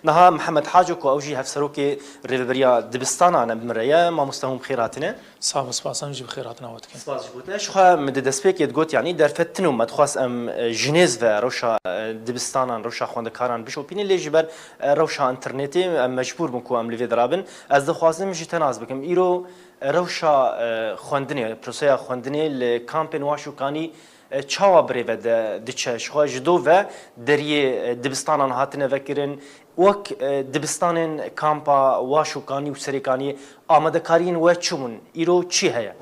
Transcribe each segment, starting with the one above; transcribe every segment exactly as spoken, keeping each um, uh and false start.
Niha Mihemed Haco ku ew jî hevserokê rêveberiya dibistanan e, bi min re ye. Mamoste hûn bi xêr hatine. Sax be, spas, em jî bi xêr hatina we dikin. Spas ji bo te. Ji xwe min di destpêkê digot, yanî derfet tune û me dixwest em, e, ji nêz ve rewşa, e, dibistanan, rewşa xwendekaran bişopînin, lê ji ber, e, rewşa înternetê em mecbûr bûn ku em li vê dirabin. Ez dixwazim ji te nas bikim. Îro, e, rewşa, e, xwendinê, proseya xwendinê li kampên Waş û Kanî, e, çawa birêve de diçe? Ji xwe ji do ve deriyê, e, dibistanan hatine vekirin. Wek, e, dibistanên kampa Waş û Kanî û Serêkaniyê amadekariyên we çi bûn? Îro çi heye?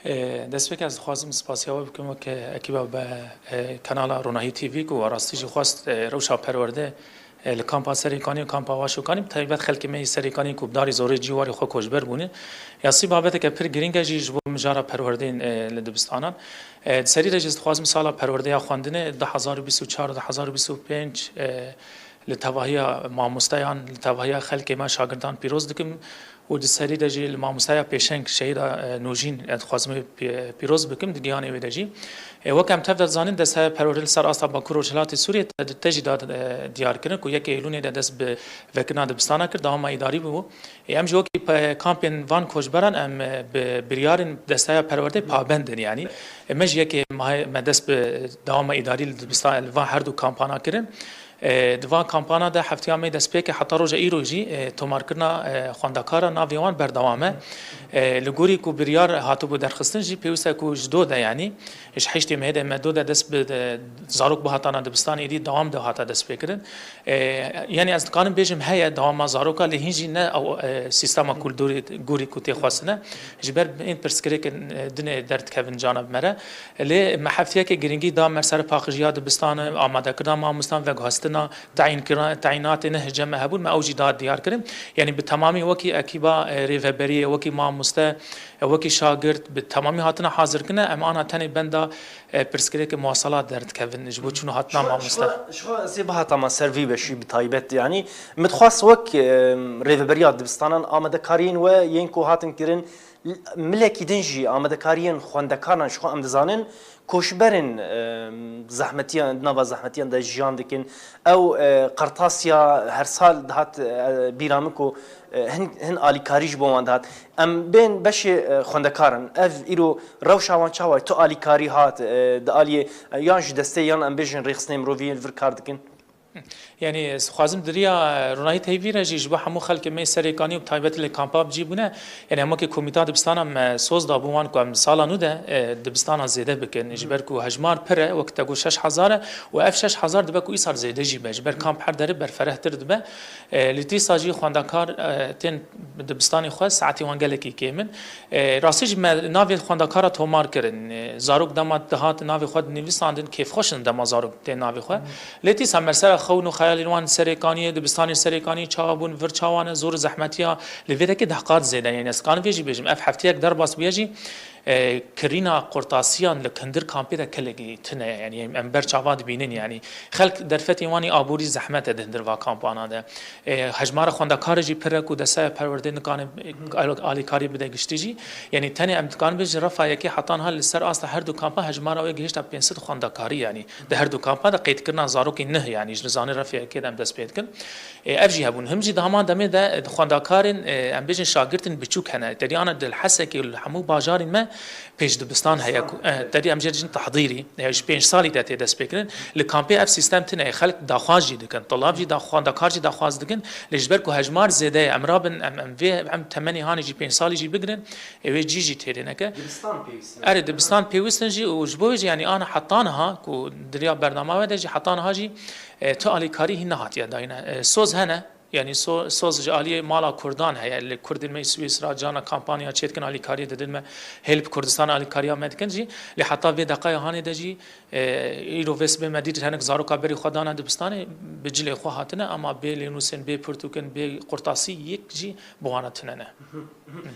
E, destpêkê ez dixwazim spasiya we bikim wek ekîba be, e, kanala Ronahî T V ku we rastî jî xwest, e, rewşa perwerde, e, li kampa Serêkanî û kampa Waş û Kanî, bi taybet xelkê me yê Serêkanî ku bi darî zorê cî warê xwe koçber bûne. Ya sî babeteke pir girîng e jî ji bo mijara perwerdeyên, e, li dibistanan. E, di serî de jî ez dixwazim sala perwerdeya xwendinê du hezar û bîst û çar û du hezar û bîst û pênc, e, li tevahiya mamosteyan, li tevahiya xelkê me şagirdan pîroz dikim û di serî de jî li mamosteya pêşeng Şehîda, e, Nûjîn, e, dixwazim wê pî-, pîroz bikim di giyanê wê de jî. E, wek em tev de dizanin, Desteya Perwerdê li ser asta Bakur Rojhilatê Sûriyê te, te jî da, e, diyar kirin ku yekê Eylûnê de dest bi vekirina dibistana kir, dewama îdarî bû. Ê, em jî wekî pe-, kampên van koçberan em, e, bi biryarên Desteya Perwerdê pabend in, yanî. Ê, me jî yekê mahê me dest bi dewama îdarî li dibistan, li van her du kampana kirin. Ê, di van kampana de heftiya me destpêkê heta roja îro jî, e, tomarkirina, e, xwendekara navê wan berdewam e. E, li gorî ku biryar hatibû derxistin jî pêwîst e ku ji do de, yanî, ji heştê mehê de me do de dest bi, e, zarok bihatana dibistanê, êdî dewam de hate destpêkirin. E, yanî ez dikarim bêjim heye dewama zaroka, lê hîn jî ne ew, e, sîstema ku li dorê, gorî ku tê xwestine. Ji ber ên pirsgirêkên, e, dinê derdikevin cana bi me re. Lê me heftiyeke girîngî da me ser paqijiya dibistana, amadekirina mamostan, veguhestina tayînkirina, tayînatê ne hêje me hebûn, me ew jî da diyar kirin. Yanî bi temamî wekî ekîba, e, rêveberiyê, wekî mamoste, e, wekî şagirt, bi temamî hatine hazirkirine, em ana tenê benda e, pirsgirêkê muwasalat derdikevin ji bo çûn û hatina mamoste. Ji xwe, ji xwe ez ê bihata me ser vî beşî bi taybet, yanî min dixwest wek, e, rêveberiya dibistanan amadekariyên we yên ku hatin kirin, milekî din jî amadekariyên xwendekaran ji xwe em dizanin, koçberên, e, zehmetiyan, di nava zehmetiyan de jiyan dikin. Ew, e, qertasiya her sal dihat, e, bîra min ku, e, hin, hin alîkarî ji bo wan dihat. Em bên beşê, e, xwendekaran. Ev îro rewşa wan çawa ye? Tu alîkarî hat, e, di aliyê, e, yan ji destê yan em bêjin rêxistinê mirovî li vir kar dikin? Yanî ez dixwazim di riya, e, Ronahî T V re jî ji bo hemû xelkê me yê Serêkanî û bi taybetî li kampa bi cî bûne. Yanî em wekî komîta dibistana me soz dabû wan ku em sala nû de, e, dibistana zêde bikin. Ji ber ku hejmar pir e, wek te got şeş hezar e û ev şeş hezar dibe ku îsal zêde jî be. Ji ber kamp her derê berferehtir dibe. E, li dîsa jî xwendekar, e, tên dibistanê xwe, saetê wan gelekî kêm in. E, rastî jî me navê xwendekara tomar kirin. E, zarok dema dihat navê xwe dinivîsandin, kêfxweş in dema zarok tên navê xwe. Lê dîsa me ser xewn û xeyalên wan Serêkaniyê, dibistanên Serêkaniyê çawa bûn, vir çawa ne, zor û zehmetiya li vê dekê deh qat zêde ye. Yanî ez dikarim vê jî bêjim, ev hefteyek derbas bûye jî, e, kirîna qurtasiyan li hundir kampê de kelekî tune ye. Yanî em ber çava dibînin, yanî xelk derfetên wan ê aborî zehmet e di hundir va kampana de. E, hejmara xwendekarê jî pir e ku Desteya Perwerdê nikane, e, alîkarî bide giştî jî. Yanî tenê em dikarin bêjin refa yekê heta niha li ser asta her du kampa hejmara wê gihişta pênc sed xwendekarî, yanî di her du kampa de qeydkirina zarokên neh, yanî ji nizanê refa yekê de em dest pê dikin. E, ev jî hebûn. Him jî di heman demê de, e, xwendekarên, e, em bêjin şagirtên biçûk hene. Terî ana di li Hesekê û li hemû bajarên me pêş dibistan heye ku, e, terî em jê dijin tehdîrî, e, ji pênc salî de tê destpêkirin. Li kampê ev sîstem tune ye. Xelk daxwaz jî dikin. Tolab jî daxwa-, xwendekar jî daxwaz dikin. Lê ji ber ku hejmar zêde ye, em rabin, em, em vê, em temenê hanê jî pênc salî jî bigirin, ê wê cî jî têrê neke. Dibistan pêwîst in. Erê, dibistan pêwîst in jî û ji bo wê jî, yanî ana heta niha ku di riya bernama we de jî heta niha jî, e, tu alîkarî hîn nehatiye dayîne. E, soz hene, yanî so-, soz ji aliyê mala Kurdan heye. Li Kurdên me yê Swîsra cana kampanya çêdikin, alîkariyê didin me. Help Kurdistan alîkariya me dikin jî. Lê heta vê deqaya hanê de jî, e, îro vê sibê me dît hinek zaroka berî xwe dane dibistanê, bi cilê xwe hatine, ama bê lênûsên, bê pirtûkin, bê qurtasî yek jî bi wana tune ne.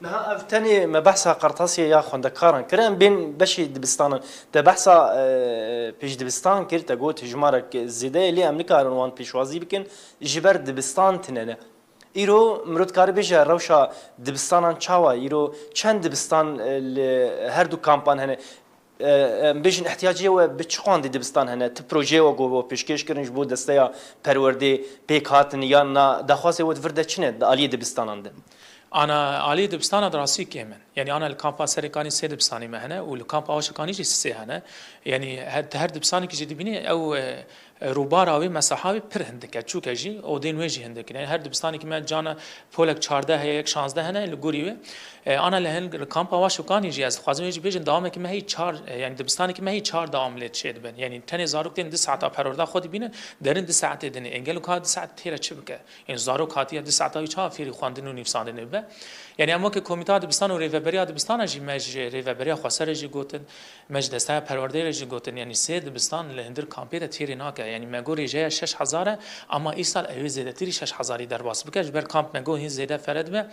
Niha ev tenê me behsa qertasiyê ya xwendekaran kir, em bên beşê dibistanan. Te behsa, e, pêşdibistan kir, te got hejmarek zêde ye, lê em nikarin wan pêşwazî bikin, ji ber dibistan tune ne. Îro mirov dikare bêje rewşa dibistanan çawa ye? Îro çend dibistan, e, li her du kampan hene? E, em bêjin ihtiyacê we bi çi qandî dibistan hene? Ti projeyê we ku we pêşkêş kirin ji bo desteya perwerdê pêk hatin yan na daxwazê we di vir de çi ne di aliyê dibistanan de? Ana aliyê dibistana di rastî kêm in. Yanî ana li kampa Serêkanî sê dibistanî me hene û li kampa Aşikanî jî sê hene. Yanî her, her dibistanekî jî dibînî ew, e, rûbara wê, mesaha wê pir hindik e. Çûke jî odên wê jî hindik in. Yanî her dibistanekî me cana polek çardeh heye, yek şazdeh hene li gorî wê. E, ana li hin-, li kampa Aşikanî jî ez dixwazim wê jî bêjin dawamekî me heyî çar, e, yanî dibistanekî me heyî çar dawam lê çêdibin. Yanî tenê zarok tên du saeta perwerda xwe dibînin, derin du saetê dinê. Ên gelo ka du saet têre çi bike? Ên zarok hatiye du saeta wî çawa fêrî xwendin û nivîsandinê bibe? Yanî em weke komîteya dibistan û rêveberiya dibistana jî me ji rêveberiya xweser re jî gotin, me ji desteya perwerdeyê re jî gotin, yanî sê dibistan li hundir kampê de têrê nake. Yanî me got rêjeya şeş hezar e, ama îsal ew ê zêdetirî şeş hezarî derbas bike, ji ber kamp me got hîn zêde fere dibe.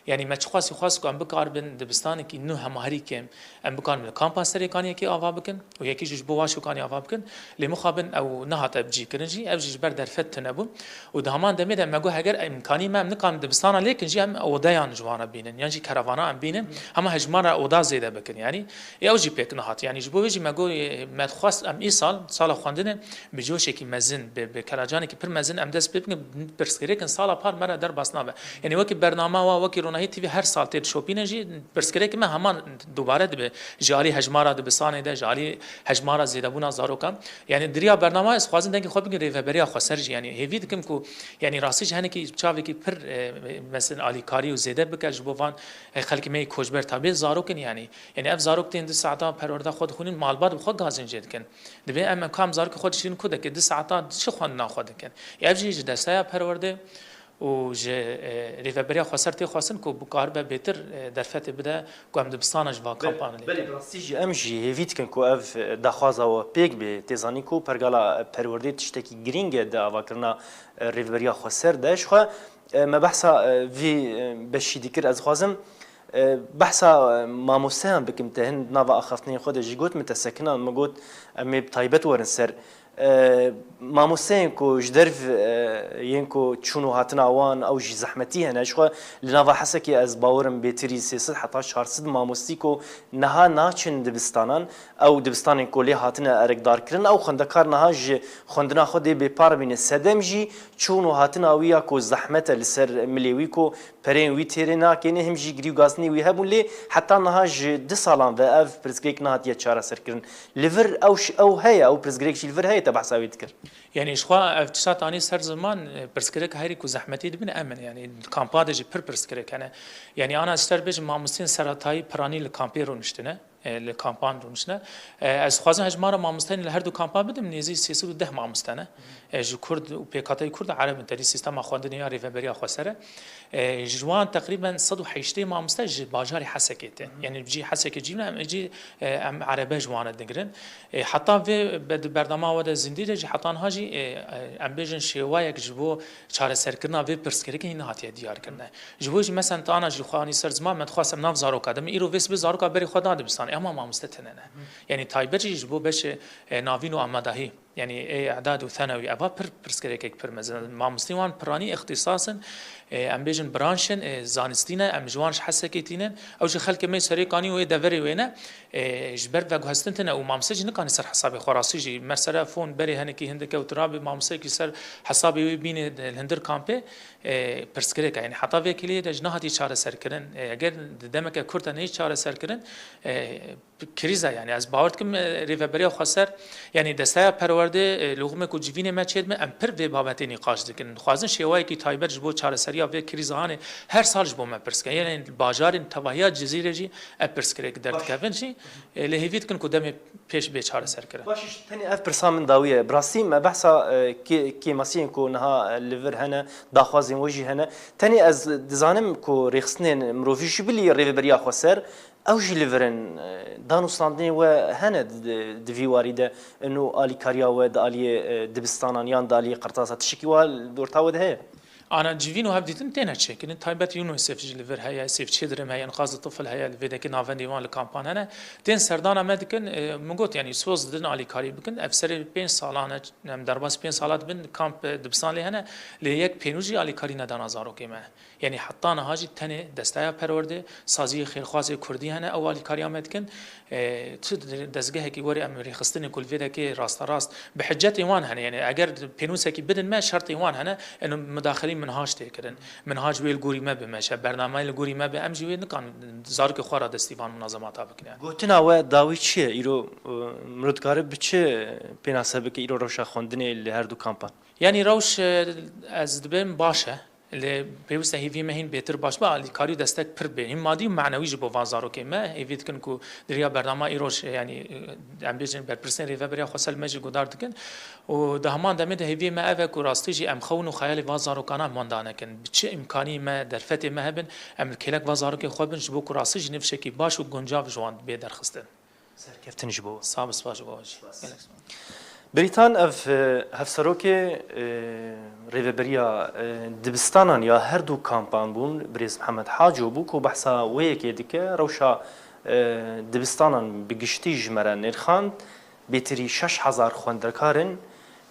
Yanî me çiqasî xwest ku em bikaribin dibistanekî nû hemaherî kêm, em bikarin li kampa Serêkaniyekê ava bikin û yekî jî ji bo Aşikanî ava bikin. Lê mixabin ew nehate bicîkirin jî, ev jî ji ber derfet tune bû. Û di heman demê de me got heger îmkanî me em nikarin dibistana lêkin jî em odeyan ji wan re bînin, yan jî keravana em bînin, hema hejmara oda zêde bikin. Yanî ê ew jî pêk nehat. Yanî ji bo wê jî me got, e, me dixwest em îsal sala xwendinê bi coşekî mezin, bi, bi kelacanekî pir mezin em dest pê bikin, pirsgirêkin sala par me re derbas nabe. Yanî wekî bernama wa, wekî Ronahî T V her sal tê dişopîne jî, pirsgirêkê me heman dubare dibe. Ji alî hejmara dibistanê de, ji alî hejmara zêdebûna zarokan. Yanî di riya bernama ez dixwazim dengê xwe bikin rêveberiya xweser jî. Yanî hêvî dikim ku, yanî rastî ji hinekî çavekî pir, e, mesela alîkarî û zêde bike ji bo van, e, xelkê me yê koçber tabi zarok in yanî. Yanî ev zarok tên du saeta perwerda xwe dixwînin, malbat bi xwe gazên jê dikin. Divê em, em kam zarokê xwe dişînin ku deke du saeta çi xwendina xwe dikin. Ev jî ji desteya perwerdê û ji, e, rêveberiya xweser tê xwestin ku bikaribe bêtir, e, derfetê bide ku em dibistana ji van kampan lê. Belê, bi rastî jî em jî hêvî dikin ku ev, e, daxwaza we pêk bê. Tê zanîn ku pergala perwerdê tiştekî girîng e di avakirina, e, rêveberiya xweser de. Ji xwe, e, me behsa, e, vî, e, beşî dikir. Ez dixwazim, e, behsa, e, mamosteyan bikim. Te hin nava axaftinên xwe de jî got min, te sekinan, min got, em ê bi taybet werin ser. E, mamosteyên ku ji derv, e, yên ku çûn û hatina wan ew jî zehmetî hene. Ji xwe li nava Hesekê ez bawerim bêtirî sê sed heta çar sed mamostî ku niha naçin dibistanan, ew dibistanên ku lê hatine erekdarkirin, ew xwendekar niha ji xwendina xwe dê bêpar bîne. Sedem jî çûn û hatina wî ya ku zehmet e li ser milê wî ku pereyên wî têrê nakêne, him jî girî û gazinî wî hebûn, lê heta niha ji du salan ve ev pirsgirêk nehatiye çareserkirin. Li vir ew ş-, ew heye, ew pirsgirêk jî li vir heye, te behsa wê dikir. Yanî ji xwe ev tişta tanî ser ziman, e, pirsgirêk herî ku zehmetî dibin em in. Yanî kampa de jî pir pirsgirêk hene. Yanî ana ji te re bêjim, mamosteyên seretayî piranî li kampê rûniştine, e, li kampan rûniştine. E, ez dixwazim hejmara mamosteyên li her du kampa bidim, nêzî sê sed û deh mamoste ne. E, ji Kurd û pêkhateyî Kurd û Ereb in, tevî sîstema xwendinê ya rêveberiya xweser e. E, ji wan teqrîben sed û heştê mamoste ji bajarê Hesekê tên. Yanî cî Hesekê cî ne, em cî, e, em erebe ji wan re digirin. E, heta vê be-, di bernama we de zindî de jî heta niha jî, e, e, em bêjin şêwayek ji bo çareserkirina vê pirsgirêkê hîn nehatiye diyarkirine. Ji bo jî mesen tana jî xwe anî ser ziman, me dixwest em nav zaroka de, min îro vê sibê zaroka berê xwe da dibistanê, ema mamoste tune ne. Yanî taybet jî ji bo beşê, e, navîn û amadahî. Yanî ê îdad û thenewî, eva pir pirsgirêkek pir mezin e. Mamosteyên wan piranî îxtîsas in, e, em bêjin branş in, e, zanistî ne, em ji wan ji Hesekê tînin. Ew jî xelkê me yê Serêkanî û ê deverê wê ne, e, ji ber veguhestin tune û mamoste jî nikanî ser hesabê xwe rastî jî. Mesela fon berê hinekî hin dikewt rabê, mamosteyekî ser hesabê wê bîne li hundir kampê, e, pirsgirêk e. Yanî heta vê kêliyê de jî nehatî çareserkirin. E, eger di demeke kurt de neyê çareserkirin, e, krîz e, yanî ez bawer dikim, e, rêveberiya xweser, yanî desteya perwerdê, e, lûximê ku civînê me çêdibe, em pir vê babetê nîqaş dikin. Dixwazin şêwayekî taybet ji bo çareseriya vê krîza hanê her sal ji bo me pirs bikin. Yanî bajarên tevahiya Cizîrê jî ev pirsgirêk derdikevin jî, e, lê hêvî dikin ku demê pêş bê çareserkirin. Baş, ji tenê ev pirsa min dawiye. Bi rastî me behsa, e, kê-, kêmasiyên ku niha, e, li vir hene, daxwazên we jî hene. Tenê ez dizanim ku rêxistinên mirovî ji bilî rêveberiya xweser, ew jî li vir in, e, danûstandinên we hene di, di vî warî de, ino alîkariya we di aliyê, e, dibistanan yan di aliyê qertasan tiştekî wa li orta we de heye? Ana civîn û hevdîtin têne çêkirin. Taybet UNICEF jî li vir heye, Save Children heye, Enqaz Tifl heye, li vê dekê navendên wan li kampan hene. Tên serdana me dikin, e, min got, yanî soz didin alîkarî bikin. Ev serê pênc salan e, em derbas pênc sala dibin, kamp, e, dibistan lê hene. Lê yek pênû jî alîkarî nedana zarokê me. Yanî heta niha jî tenê desteya perwerdê, saziyê xêrxwazê kurdî hene, ew alîkariya me dikin. E, tu dezgehekî were em rêxistinê ku li vê dekê rasterast bi hicetên wan hene. Yanî eger pênûsekî bidin me, şertên wan hene, eno mudaxilî minhac tê kirin. Minhac wê li gorî me bi meşe, bernameyê li gorî me bi, em jî wê nikan zarokê xwe re destî van munazemata bikine. Gotina we dawî çi ye? Îro, e, mirov dikare bi çi pênase bike îro rewşa xwendinê li her du kampan? Yanî rewş, e, ez dibêm baş e. Lê pêwîst e hêviyê me hîn bêtir baş be, alîkarî û destek pir bê. Hîn madî û manewî ji bo van zarokên me. Hêvî dikin ku di riya bernama îroj, yanî, em bêjin berpirsên rêveberiya xweser li me jî guhdar dikin. Û di heman demê de hêviyê me ev e ku rastî jî em xewn û xeyalê van zarokana em wenda nekin. Bi çi îmkanî me, derfetê me hebin, em li kêlek van zarokên xwe bin, ji bo ku rastî jî nifşekî baş û guncav ji wan bê derxistin. Serkeftin ji bo we. Sağ ol, spas ji bo we jî. Gelek spas. Birîtan ev, e, hevserokê, e, rêveberiya, e, dibistanan ya her du kampan bûn, birêz Mihemed Haco bû ku behsa wê yekê dike, rewşa, e, dibistanan bi giştî ji me re nirxand, bêtirî şeş hezar xwendekar in,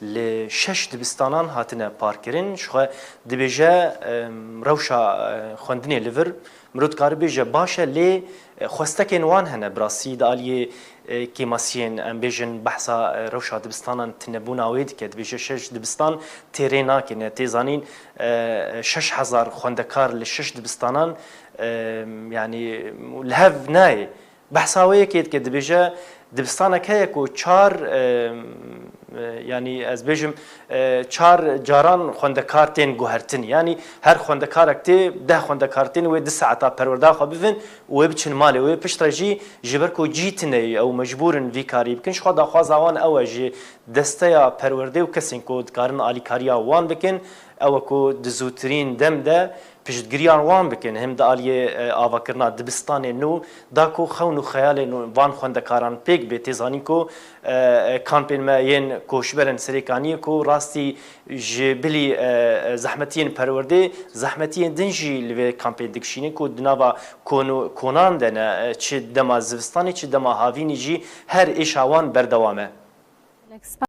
li şeş dibistanan hatine parkirin. Ji xwe dibêje, em, rewşa, e, xwendinê li vir mirov dikare bêje baş e, lê, e, xwestekên wan hene. Bi rastî di aliyê, e, kêmasiyên, em bêjin, behsa, e, rewşa dibistanan tunebûna wê dike. Dibêje şeş dibistan tê rê nakin. Tê zanîn, e, şeş hezar xwendekar li şeş dibistanan, e, yanî li hev nayê. Behsa wê yekê dike, dibêje, dibistanek heye ku çar, e, e, yanî ez bêjim, e, çar caran xwendekar tên guhertin. Yanî her xwendekarek tê, deh xwendekar tên, wê du saeta perwerda xwe bivin û wê biçin malê wê. Piştre jî ji ber ku cî tune ye, ew mecbûr in vî karî bikin. Ji xwe daxwaza wan ew e, ji desteya perwerdê û kesên ku dikarin alîkariya wan bikin, ew e ku di zûtirîn dem de piştgiriya wan bikin, hem di aliyê, e, avakirina dibistanê nû da ku xewn û xeyalên van xwendekaran pêk bê. Tê zanîn ku, e, e, kampên me yên koçberên Serêkaniyê ku rastî ji bilî, e, e, zehmetiyên perwerdê, zehmetiyên din jî li vê kampê dikişînin ku di nava kon û konan de ne, e, çi dema zivistanê, çi dema havînî jî her êşa wan berdewam e.